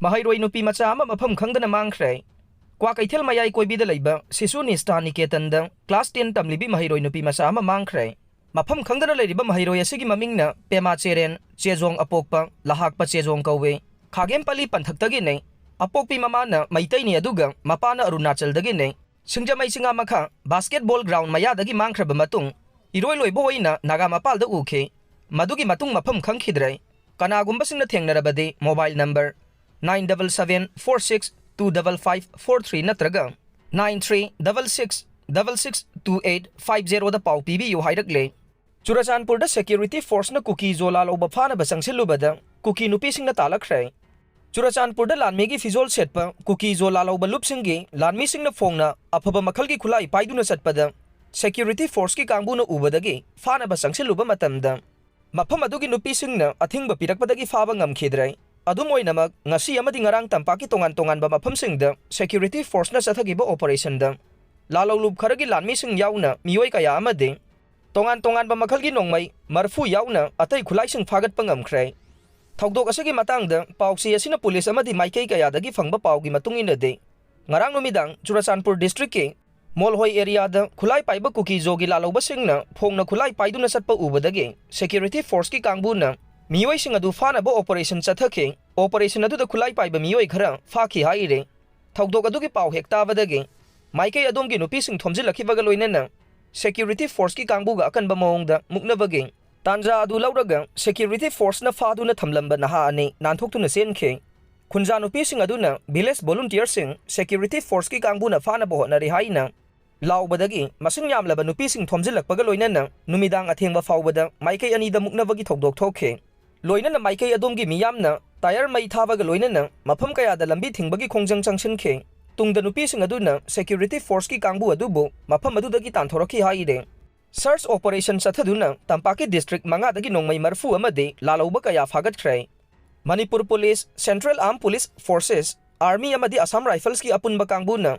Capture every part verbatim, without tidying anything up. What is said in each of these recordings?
ꯃꯍꯩꯔꯣꯏ ꯅꯨꯄꯤ ꯃꯆꯥ ꯑꯃ ꯃꯐꯝ ꯈꯪꯗꯅ ꯃꯥꯡꯈ꯭ꯔꯦ꯫ ꯀ꯭ꯋꯥꯀꯩꯊꯦꯜ ꯃꯌꯥꯏ ꯀꯣꯏꯕꯤꯗ ꯂꯩꯕ ꯁꯤꯁꯨ ꯅꯤꯁ꯭ꯊꯥ ꯅꯤꯀꯦꯇꯟꯗ class ten ꯇꯝꯂꯤꯕꯤ ꯃꯍꯩꯔꯣꯏ ꯅꯨꯄꯤ ꯃꯆꯥ ꯑꯃ ꯃꯥꯡꯈ꯭ꯔꯦ꯫ ꯃꯐꯝ ꯈꯪꯗꯅ ꯂꯩꯔꯤꯕ ꯃꯍꯩꯔꯣꯏ ꯑꯁꯤꯒꯤ ꯃꯃꯤꯡꯅ ꯄꯦꯃꯥ ꯆꯦꯔꯦꯟ, ꯆꯦꯖꯣꯡ ꯑꯄꯣꯛꯄ, ꯂꯍꯥꯛꯄ ꯆꯦꯖꯣꯡ ꯀꯧꯏ꯫ ꯈꯥꯒꯦꯝꯄꯂꯤ ꯄꯟꯊꯛꯇꯒꯤꯅꯤ꯫ ꯑꯄꯣꯛꯄꯤ ꯃꯃꯥꯅ ꯃꯩꯇꯩꯅꯤ, ꯑꯗꯨꯒ ꯃꯄꯥꯅ ꯑꯔꯨꯅꯥꯆꯜꯗꯒꯤꯅꯤ꯫ ꯁꯤꯡꯖꯃꯩ ꯆꯤꯉꯥ ꯃꯈꯥ basketball ground ꯃꯌꯥꯗꯒꯤ ꯃꯥꯡꯈ꯭ꯔꯕ ꯃꯇꯨꯡ, ꯏꯔꯣꯏ ꯂꯣꯏꯕ ꯑꯣꯏꯅ ꯅꯥꯒꯥ ꯃꯄꯥꯜꯗ ꯎꯈꯤ꯫ ꯃꯗꯨꯒꯤ ꯃꯇꯨꯡ ꯃꯐꯝ ꯈꯪꯈꯤꯗ꯭ꯔꯦ꯫ ꯀꯅꯥꯒꯨꯝꯕꯁꯤꯡꯅ ꯊꯦꯡꯅꯔꯕꯗꯤ mobile number nine double seven four six two double five four three ꯅꯠꯇ꯭ꯔꯒ nine three double six double six two eight five zero ꯗ ꯄꯥꯎ ꯄꯤꯕꯤꯌꯨ ꯍꯥꯏꯔꯛꯂꯦ꯫ ꯆꯨꯔꯆꯥꯟꯄꯨꯔꯗ security force ꯅ ꯀꯨꯀꯤ ꯖꯣ ꯂꯥꯂꯧꯕ ꯐꯥꯅꯕ ꯆꯪꯁꯤꯜꯂꯨꯕꯗ ꯀꯨꯀꯤ ꯅꯨꯄꯤꯁꯤꯡꯅ ꯇꯥꯜꯂꯛꯈ꯭ꯔꯦ꯫ ꯆꯨꯔꯆꯥꯟꯄꯨꯔꯗ ꯂꯥꯟꯃꯤꯒꯤ ꯐꯤꯖꯣꯜ ꯁꯦꯠꯄ ꯀꯨꯀꯤ ꯖꯣ ꯂꯥꯂꯧꯕ ꯂꯨꯞꯁꯤꯡꯒꯤ ꯂꯥꯟꯃꯤꯁꯤꯡꯅ ꯐꯣꯡꯅ ꯑꯐꯕ ꯃꯈꯜꯒꯤ ꯈꯨꯠꯂꯥꯏ ꯄꯥꯏꯗꯨꯅ ꯆꯠꯄꯗ security force ꯀꯤ ꯀꯥꯡꯕꯨꯅ ꯎꯕꯗꯒꯤ ꯐꯥꯅꯕ ꯆꯪꯁꯤꯜꯂꯨꯕ ꯃꯇꯝꯗ ꯃꯐꯝ ꯑꯗꯨꯒꯤ ꯅꯨꯄꯤꯁꯤꯡꯅ ꯑꯊꯤꯡꯕ ꯄꯤꯔꯛꯄꯗꯒꯤ ꯐꯥꯕ ꯉꯝꯈꯤꯗ꯭ꯔꯦ꯫ ꯑꯗꯨꯝ ꯑꯣꯏꯅꯃꯛ, ꯉꯁꯤ ꯑꯃꯗꯤ ꯉꯔꯥꯡ ꯇꯝꯄꯥꯛꯀꯤ ꯇꯣꯉꯥꯟ ꯇꯣꯉꯥꯟꯕ ꯃꯐꯝꯁꯤꯡꯗ security force ꯅ ꯆꯠꯊꯈꯤꯕ operation ꯗ ꯂꯥꯂꯧꯂꯨꯞ ꯈꯔꯒꯤ ꯂꯥꯟꯃꯤꯁꯤꯡ ꯌꯥꯎꯅ ꯃꯤꯑꯣꯏ ꯀꯌꯥ ꯑꯃꯗꯤ ꯇꯣꯉꯥꯟ ꯇꯣꯉꯥꯟꯕ ꯃꯈꯜꯒꯤ ꯅꯣꯡꯃꯩ ꯃꯔꯐꯨ ꯌꯥꯎꯅ ꯑꯇꯩ ꯈꯨꯠꯂꯥꯏꯁꯤꯡ ꯐꯥꯒꯠꯄ ꯉꯝꯈ꯭ꯔꯦ꯫ ꯊꯧꯗꯣꯛ ꯑꯁꯤꯒꯤ ꯃꯇꯥꯡꯗ ꯄꯥꯎꯆꯦ ꯑꯁꯤꯅ ꯄꯨꯂꯤꯁ ꯑꯃꯗꯤ ꯃꯥꯏꯀꯩ ꯀꯌꯥꯗꯒꯤ ꯐꯪꯕ ꯄꯥꯎꯒꯤ ꯃꯇꯨꯡ ꯏꯟꯅꯗꯤ, ꯉꯔꯥꯡ ꯅꯨꯃꯤꯗꯥꯡ ꯆꯨꯔꯆꯥꯟꯄꯨꯔ district ꯀꯤ ꯃꯣꯜꯍꯣꯏ area ꯗ ꯈꯨꯠꯂꯥꯏ ꯄꯥꯏꯕ ꯀꯨꯀꯤ ꯖꯣꯒꯤ ꯂꯥꯂꯧꯕꯁꯤꯡꯅ ꯐꯣꯡꯅ ꯈꯨꯠꯂꯥꯏ ꯄꯥꯏꯗꯨꯅ ꯆꯠꯄ ꯎꯕꯗꯒꯤ security force ꯀꯤ ꯀꯥꯡꯕꯨꯅ ꯃꯤꯑꯣꯏꯁꯤꯡ ꯑꯗꯨ ꯐꯥꯅꯕ operation ꯆꯠꯊꯈꯤ꯫ Operation ꯑꯗꯨꯗ ꯈꯨꯠꯂꯥꯏ ꯄꯥꯏꯕ ꯃꯤꯑꯣꯏ ꯈꯔ ꯐꯥꯈꯤ ꯍꯥꯏꯔꯤ꯫ ꯊꯧꯗꯣꯛ ꯑꯗꯨꯒꯤ ꯄꯥꯎ ꯍꯦꯛ ꯇꯥꯕꯗꯒꯤ ꯃꯥꯏꯀꯩ ꯑꯗꯣꯝꯒꯤ ꯅꯨꯄꯤꯁꯤꯡ ꯊꯣꯝꯖꯤꯜꯂꯛꯈꯤꯕꯒ ꯂꯣꯏꯅꯅ security force ꯀꯤ ꯀꯥꯡꯕꯨꯒ ꯑꯀꯟꯕ ꯃꯑꯣꯡꯗ ꯃꯨꯛꯅꯕꯒꯤ ꯇꯥꯟꯖꯥ ꯑꯗꯨ ꯂꯧꯔꯒ security force ꯅ ꯐꯥꯗꯨꯅ ꯊꯝꯂꯝꯕ ꯅꯍꯥ ꯑꯅꯤ ꯅꯥꯟꯊꯣꯛꯇꯨꯅ ꯆꯦꯟꯈꯤ꯫ ꯈꯨꯟꯖꯥ ꯅꯨꯄꯤꯁꯤꯡ ꯑꯗꯨꯅ village volunteer ꯁꯤꯡ security force ꯀꯤ ꯀꯥꯡꯕꯨꯅ ꯐꯥꯅꯕ ꯍꯣꯠꯅꯔꯤ ꯍꯥꯏꯅ ꯂꯥꯎꯕꯗꯒꯤ ꯃꯁꯤꯡ ꯌꯥꯝꯂꯕ ꯅꯨꯄꯤꯁꯤꯡ ꯊꯣꯝꯖꯤꯜꯂꯛꯄꯒ ꯂꯣꯏꯅꯅ ꯅꯨꯃꯤꯗꯥꯡ ꯑꯊꯦꯡꯕ ꯐꯥꯎꯕꯗ ꯃꯥꯏꯀꯩ ꯑꯅꯤꯗ ꯃꯨꯛꯅꯕꯒꯤ ꯊꯧꯗꯣꯛ ꯊꯣꯛꯈꯤ꯫ ꯂꯣꯏꯅꯅ ꯃꯥꯏꯀꯩ ꯑꯗꯣꯝꯒꯤ ꯃꯤꯌꯥꯝꯅ tyre ꯃꯩ ꯊꯥꯕꯒ ꯂꯣꯏꯅꯅ ꯃꯐꯝ ꯀꯌꯥꯗ ꯂꯝꯕꯤ ꯊꯤꯡꯕꯒꯤ ꯈꯣꯡꯖꯪ ꯆꯪꯁꯤꯟꯈꯤ꯫ ꯇꯨꯡꯗ ꯅꯨꯄꯤꯁꯤꯡ ꯑꯗꯨꯅ security force ꯀꯤ ꯀꯥꯡꯕꯨ ꯑꯗꯨꯕꯨ ꯃꯐꯝ ꯑꯗꯨꯗꯒꯤ ꯇꯥꯟꯊꯣꯔꯛꯈꯤ ꯍꯥꯏꯔꯦ꯫ Search operation ꯆꯠꯊꯗꯨꯅ ꯇꯝꯄꯥꯛꯀꯤ district ꯃꯉꯥꯗꯒꯤ ꯅꯣꯡꯃꯩ ꯃꯔꯐꯨ ꯑꯃꯗꯤ ꯂꯥꯂꯧꯕ ꯀꯌꯥ ꯐꯥꯒꯠꯈ꯭ꯔꯦ꯫ Manipur police, Central Armed Police Forces, Army ꯑꯃꯗꯤ Assam Rifles ꯀꯤ ꯑꯄꯨꯟꯕ ꯀꯥꯡꯕꯨꯅ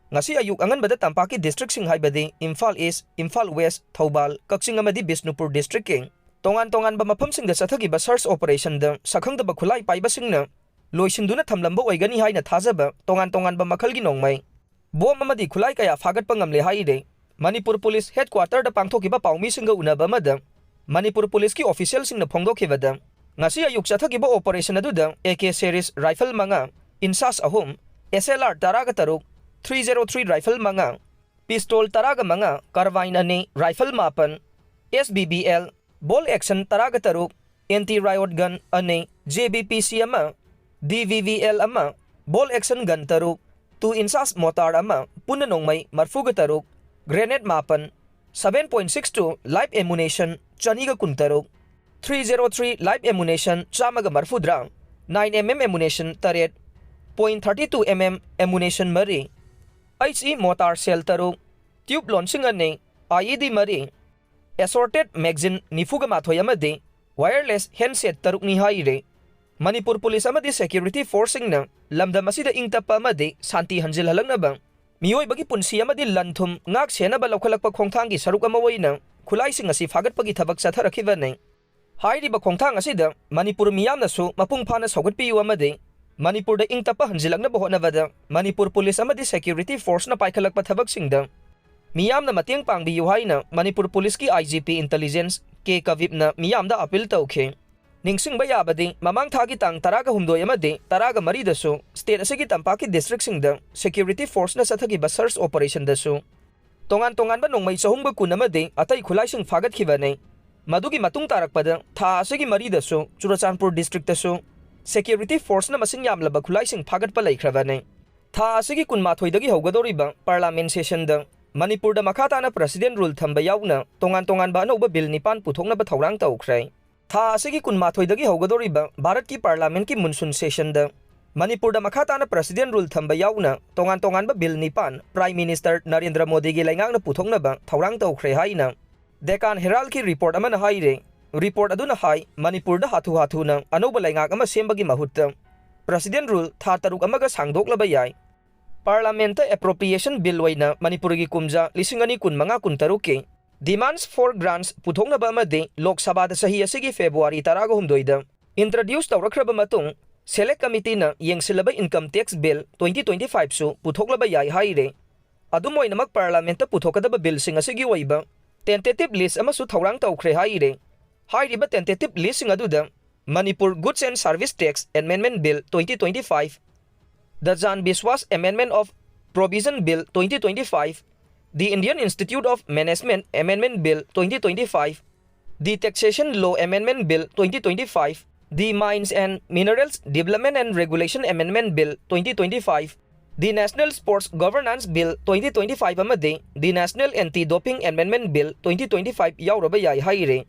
ꯉꯁꯤ ꯑꯌꯨꯛ ꯑꯉꯟꯕꯗ ꯇꯝꯄꯥꯛꯀꯤ district ꯁꯤꯡ ꯍꯥꯏꯕꯗꯤ ꯏꯝꯐꯥꯜ East, ꯏꯝꯐꯥꯜ West, ꯊꯧꯕꯥꯜ, ꯀꯛꯆꯤꯡ ꯑꯃꯗꯤ ꯕꯤꯁꯅꯨꯄꯨꯔ district ꯀꯤ ꯇꯣꯉꯥꯟ ꯇꯣꯉꯥꯟꯕ ꯃꯐꯝꯁꯤꯡꯗ ꯆꯠꯊꯈꯤꯕ search operation ꯗ ꯁꯛꯈꯪꯗꯕ ꯈꯨꯠꯂꯥꯏ ꯄꯥꯏꯕꯁꯤꯡꯅ ꯂꯣꯏꯁꯤꯟꯗꯨꯅ ꯊꯝꯂꯝꯕ ꯑꯣꯏꯒꯅꯤ ꯍꯥꯏꯅ ꯊꯥꯖꯕ ꯇꯣꯉꯥꯟ ꯇꯣꯉꯥꯟꯕ ꯃꯈꯜꯒꯤ ꯅꯣꯡꯃꯩ, ꯕꯣꯝ ꯑꯃꯗꯤ ꯈꯨꯠꯂꯥꯏ ꯀꯌꯥ ꯐꯥꯒꯠꯄ ꯉꯝꯂꯦ ꯍꯥꯏꯔꯦ꯫ ꯃꯅꯤꯄꯨꯔ ꯄꯨꯂꯤꯁ ꯍꯦꯗꯀ꯭ꯋꯥꯇꯔꯗ ꯄꯥꯡꯊꯣꯛꯈꯤꯕ ꯄꯥꯎꯃꯤꯁꯤꯡꯒ ꯎꯅꯕ ꯑꯃꯗ ꯃꯅꯤꯄꯨꯔ ꯄꯨꯂꯤꯁꯀꯤ ꯑꯣꯐꯤꯁꯤꯌꯦꯜꯁꯤꯡꯅ ꯐꯣꯡꯗꯣꯛꯈꯤꯕꯗ, ꯉꯁꯤ ꯑꯌꯨꯛ ꯆꯠꯊꯈꯤꯕ ꯑꯣꯄꯔꯦꯁꯟ ꯑꯗꯨꯗ ꯑꯦ ꯀꯦ ꯁꯦꯔꯤꯁ ꯔꯥꯏꯐꯜ ꯃꯉꯥ, ꯏꯟꯁꯥꯁ ꯑꯍꯨꯝ, ꯑꯦꯁ ꯑꯦꯜ ꯑꯥꯔ ꯇꯔꯥꯒ ꯇꯔꯨꯛ, ꯊ꯭ꯔꯤ ꯖꯦꯔꯣ ꯊ꯭ꯔꯤ ꯔꯥꯏꯐꯜ ꯃꯉꯥ, ꯄꯤꯁꯇꯣꯜ ꯇꯔꯥꯒ ꯃꯉꯥ, ꯀꯥꯔꯕꯥꯏꯟ ꯑꯅꯤ, ꯔꯥꯏꯐꯜ ꯃꯥꯄꯟ, ꯑꯦꯁ ꯕꯤ ꯕꯤ ꯑꯦꯜ, ꯕꯣꯜ ꯑꯦꯛꯁꯟ ꯇꯔꯥꯒ ꯇꯔꯨꯛ, ꯑꯦꯟꯇꯤ ꯔꯥꯏꯑꯣꯠ ꯒꯟ ꯑꯅꯤ, ꯖꯦ ꯕꯤ ꯄꯤ ꯁꯤ ꯑꯃ, ꯗꯤ ꯚꯤ ꯚꯤ ꯑꯦꯜ ꯑꯃ, ꯕꯣꯜ ꯑꯦꯛꯁꯟ ꯒꯟ ꯇꯔꯨꯛ, ꯇꯨ ꯏꯟꯆꯥꯁ ꯃꯣꯇꯥꯔ ꯑꯃ, ꯄꯨꯟꯅ ꯅꯣꯡꯃꯩ ꯃꯔꯐꯨꯒ ꯇꯔꯨꯛ, ꯒ꯭ꯔꯦꯅꯦꯗ ꯃꯥꯄꯟ, seven point six two live ammunition ꯆꯅꯤꯒ ꯀꯨꯟꯇꯔꯨꯛ, three zero three live ammunition ꯆꯥꯝꯃꯒ ꯃꯔꯐꯨꯇꯔꯥ, nine M M ammunition ꯇꯔꯦꯠ, point thirty two M M ammunition ꯃꯔꯤ, ꯑꯩꯆ ꯏ ꯃꯣꯇꯥꯔ ꯁꯦꯜ ꯇꯔꯨꯛ, ꯇ꯭ꯌꯨꯕ ꯂꯣꯟꯁꯤꯡ ꯑꯅꯤ, ꯑꯥꯏ ꯏ ꯗꯤ ꯃꯔꯤ, ꯑꯦꯁꯣꯔꯇꯦꯗ ꯃꯦꯒꯖꯤꯟ ꯅꯤꯐꯨꯒ ꯃꯥꯊꯣꯏ ꯑꯃꯗꯤ ꯋꯥꯌꯔꯂꯦꯁ ꯍꯦꯟꯗꯁꯦꯠ ꯇꯔꯨꯛꯅꯤ ꯍꯥꯏꯔꯦ꯫ ꯃꯅꯤꯄꯨꯔ ꯄꯨꯂꯤꯁ ꯑꯃꯗꯤ ꯁꯦꯀ꯭ꯌꯨꯔꯤꯇꯤ ꯐꯣꯔꯁꯁꯤꯡꯅ ꯂꯝꯗꯝ ꯑꯁꯤꯗ ꯏꯪ ꯇꯞꯄ ꯑꯃꯗꯤ ꯁꯥꯟꯇꯤ ꯍꯟꯖꯤꯜꯍꯜꯂꯛꯅꯕ ꯃꯤꯑꯣꯏꯕꯒꯤ ꯄꯨꯟꯁꯤ ꯑꯃꯗꯤ ꯂꯟ ꯊꯨꯝ ꯉꯥꯛ ꯁꯦꯟꯅꯕ ꯂꯧꯈꯠꯂꯛꯄ ꯈꯣꯡꯊꯥꯡꯒꯤ ꯁꯔꯨꯛ ꯑꯃ ꯑꯣꯏꯅ ꯈꯨꯠꯂꯥꯏꯁꯤꯡ ꯑꯁꯤ ꯐꯥꯒꯠꯄꯒꯤ ꯊꯕꯛ ꯆꯠꯊꯔꯛꯈꯤꯕꯅꯤ꯫ ꯍꯥꯏꯔꯤꯕ ꯈꯣꯡꯊꯥꯡ ꯑꯁꯤꯗ ꯃꯅꯤꯄꯨꯔ ꯃꯤꯌꯥꯝꯅꯁꯨ ꯃꯄꯨꯡ ꯐꯥꯅ ꯁꯧꯒꯠꯄꯤꯌꯨ ꯑꯃꯗꯤ ꯃꯅꯤꯄꯨꯔꯗ ꯏꯪ ꯇꯞꯄ ꯍꯟꯖꯤꯜꯂꯛꯅꯕ ꯍꯣꯠꯅꯕꯗ ꯃꯅꯤꯄꯨꯔ ꯄꯨꯂꯤꯁ ꯑꯃꯗꯤ ꯁꯦꯀ꯭ꯌꯨꯔꯤꯇꯤ ꯐꯣꯔꯁꯅ ꯄꯥꯏꯈꯠꯂꯛꯄ ꯊꯕꯛꯁꯤꯡꯗ ꯃꯤꯌꯥꯝꯅ ꯃꯇꯦꯡ ꯄꯥꯡꯕꯤꯌꯨ ꯍꯥꯏꯅ ꯃꯅꯤꯄꯨꯔ ꯄꯨꯂꯤꯁꯀꯤ ꯑꯥꯏ ꯖꯤ ꯄꯤ ꯏꯟꯇꯦꯂꯤꯖꯦꯟꯁ ꯀꯦ ꯀꯕꯤꯞꯅ ꯃꯤꯌꯥꯝꯗ ꯑꯄꯤꯜ ꯇꯧꯈꯤ꯫ ꯅꯤꯡꯁꯤꯡꯕ ꯌꯥꯕꯗꯤ, ꯃꯃꯥꯡ ꯊꯥꯒꯤ ꯇꯥꯡ ꯇꯔꯥꯒ ꯍꯨꯝꯗꯣꯏ ꯑꯃꯗꯤ ꯇꯔꯥꯒ ꯃꯔꯤꯗꯁꯨ ꯁ꯭ꯇꯦꯠ ꯑꯁꯤꯒꯤ ꯇꯝꯄꯥꯛꯀꯤ ꯗꯤꯁꯇ꯭ꯔꯤꯛꯁꯤꯡꯗ ꯁꯦꯀ꯭ꯌꯨꯔꯤꯇꯤ ꯐꯣꯔꯁꯅ ꯆꯠꯊꯈꯤꯕ ꯁꯔꯆ ꯑꯣꯄꯔꯦꯁꯟꯗꯁꯨ ꯇꯣꯉꯥꯟ ꯇꯣꯉꯥꯟꯕ ꯅꯣꯡꯃꯩ ꯆꯍꯨꯝꯒ ꯀꯨꯟ ꯑꯃꯗꯤ ꯑꯇꯩ ꯈꯨꯠꯂꯥꯏꯁꯤꯡ ꯐꯥꯒꯠꯈꯤꯕꯅꯤ꯫ ꯃꯗꯨꯒꯤ ꯃꯇꯨꯡ ꯇꯥꯔꯛꯄꯗ ꯊꯥ ꯑꯁꯤꯒꯤ ꯃꯔꯤꯗꯁꯨ ꯆꯨꯔꯆꯥꯟꯄꯨꯔ ꯗꯤꯁꯇ꯭ꯔꯤꯛꯇꯁꯨ ꯁꯦꯀ꯭ꯌꯨꯔꯤꯇꯤ ꯐꯣꯔꯁꯅ ꯃꯁꯤꯡ ꯌꯥꯝꯂꯕ ꯈꯨꯠꯂꯥꯏꯁꯤꯡ ꯐꯥꯒꯠꯄ ꯂꯩꯈ꯭ꯔꯕꯅꯤ꯫ ꯊꯥ ꯑꯁꯤꯒꯤ ꯀꯨꯟꯃꯥꯊꯣꯏꯗꯒꯤ ꯍꯧꯒꯗꯧꯔꯤꯕ ꯄꯥꯔꯂꯥꯃꯦꯟ ꯁꯦꯁꯟꯗ ꯃꯅꯤꯄꯨꯔꯗ ꯃꯈꯥ ꯇꯥꯅ ꯄ꯭ꯔꯁꯤꯗꯦꯟ ꯔꯨꯜ ꯊꯝꯕ ꯌꯥꯎꯅ ꯇꯣꯉꯥꯟ ꯇꯣꯉꯥꯟꯕ ꯑꯅꯧꯕ ꯕꯤꯜ ꯅꯤꯄꯥꯟ ꯄꯨꯊꯣꯛꯅꯕ ꯊꯧꯔꯥꯡ ꯇꯧꯈ꯭ꯔꯦ꯫ ꯊꯥ ꯑꯁꯤꯒꯤ ꯀꯨꯟꯃꯥꯊꯣꯏꯗꯒꯤ ꯍꯧꯒꯗꯧꯔꯤꯕ ꯚꯥꯔꯠꯀꯤ ꯄꯥꯔꯂꯥꯃꯦꯟꯠꯀꯤ ꯃꯨꯟꯁꯨꯟ ꯁꯦꯁꯟꯗ ꯃꯅꯤꯄꯨꯔꯗ ꯃꯈꯥ ꯇꯥꯅ ꯄ꯭ꯔꯁꯤꯗꯦꯟ ꯔꯨꯜ ꯊꯝꯕ ꯌꯥꯎꯅ ꯇꯣꯉꯥꯟ ꯇꯣꯉꯥꯟꯕ ꯕꯤꯜ ꯅꯤꯄꯥꯟ ꯄ꯭ꯔꯥꯏꯝ ꯃꯤꯅꯤꯁꯇꯔ ꯅꯔꯦꯟꯗ꯭ꯔ ꯃꯣꯗꯤꯒꯤ ꯂꯩꯉꯥꯛꯅ ꯄꯨꯊꯣꯛꯅꯕ ꯊꯧꯔꯥꯡ ꯇꯧꯈ꯭ꯔꯦ ꯍꯥꯏꯅ ꯗꯦꯀꯥꯟ ꯍꯦꯔꯥꯜꯗꯀꯤ ꯔꯤꯄꯣꯔꯠ ꯑꯃꯅ ꯍꯥꯏꯔꯦ꯫ ꯔꯤꯄꯣꯔꯠ ꯑꯗꯨꯅ ꯍꯥꯏ, ꯃꯅꯤꯄꯨꯔꯗ ꯍꯥꯊꯨ ꯍꯥꯊꯨꯅ ꯑꯅꯧꯕ ꯂꯩꯉꯥꯛ ꯑꯃ ꯁꯦꯝꯕꯒꯤ ꯃꯍꯨꯠꯇ ꯄ꯭ꯔꯁꯤꯗꯦꯟ ꯔꯨꯜ ꯊꯥ ꯇꯔꯨꯛ ꯑꯃꯒ ꯁꯥꯡꯗꯣꯛꯂꯕ ꯌꯥꯏ꯫ ꯄꯥꯔꯂꯥꯃꯦꯟꯠꯇ ꯑꯦꯄ꯭ꯔꯣꯄ꯭ꯔꯤꯌꯦꯁꯟ ꯕꯤꯜ ꯑꯣꯏꯅ ꯃꯅꯤꯄꯨꯔꯒꯤ ꯀꯨꯝꯖꯥ ꯂꯤꯁꯤꯡ ꯑꯅꯤ ꯀꯨꯟꯃꯉꯥ ꯀꯨꯟꯇꯔꯨꯛꯀꯤ Demands for Grants ꯄꯨꯊꯣꯛꯅꯕ ꯑꯃꯗꯤ ꯂꯣꯛ ꯁꯚꯥꯗ ꯆꯍꯤ ꯑꯁꯤꯒꯤ ꯐꯦꯕ꯭ꯔꯨꯋꯥꯔꯤ ꯇꯔꯥꯒ ꯍꯨꯝꯗꯣꯏꯗ ꯏꯟꯇ꯭ꯔꯣꯗ꯭ꯌꯨꯁ ꯇꯧꯔꯛꯈ꯭ꯔꯕ ꯃꯇꯨꯡ, Select Committeeꯅ ꯌꯦꯡꯁꯤꯜꯂꯕ Income Tax Bill twenty twenty five ꯁꯨ ꯄꯨꯊꯣꯛꯂꯕ ꯌꯥꯏ ꯍꯥꯏꯔꯦ꯫ ꯑꯗꯨꯝ ꯑꯣꯏꯅꯃꯛ Parliamentꯇ ꯄꯨꯊꯣꯛꯀꯗꯕ billꯁꯤꯡ ꯑꯁꯤꯒꯤ ꯑꯣꯏꯕ tentative list ꯑꯃꯁꯨ ꯊꯧꯔꯥꯡ ꯇꯧꯈ꯭ꯔꯦ ꯍꯥꯏꯔꯦ꯫ ꯍꯥꯏꯔꯤꯕ tentative listꯁꯤꯡ ꯑꯗꯨꯗ Manipur Goods and Service Tax Amendment Bill twenty twenty five, the Jan Biswas Amendment of Provision Bill twenty twenty five, the Indian Institute of Management Amendment Bill twenty twenty five, the Taxation Law Amendment Bill twenty twenty five, the Mines and Minerals Development and Regulation Amendment Bill twenty twenty five, the National Sports Governance Bill twenty twenty five ꯑꯃꯗꯤ the National Anti-Doping Amendment Bill twenty twenty five ꯌꯥꯎꯔꯕ ꯌꯥꯏ ꯍꯥꯏꯔꯦ꯫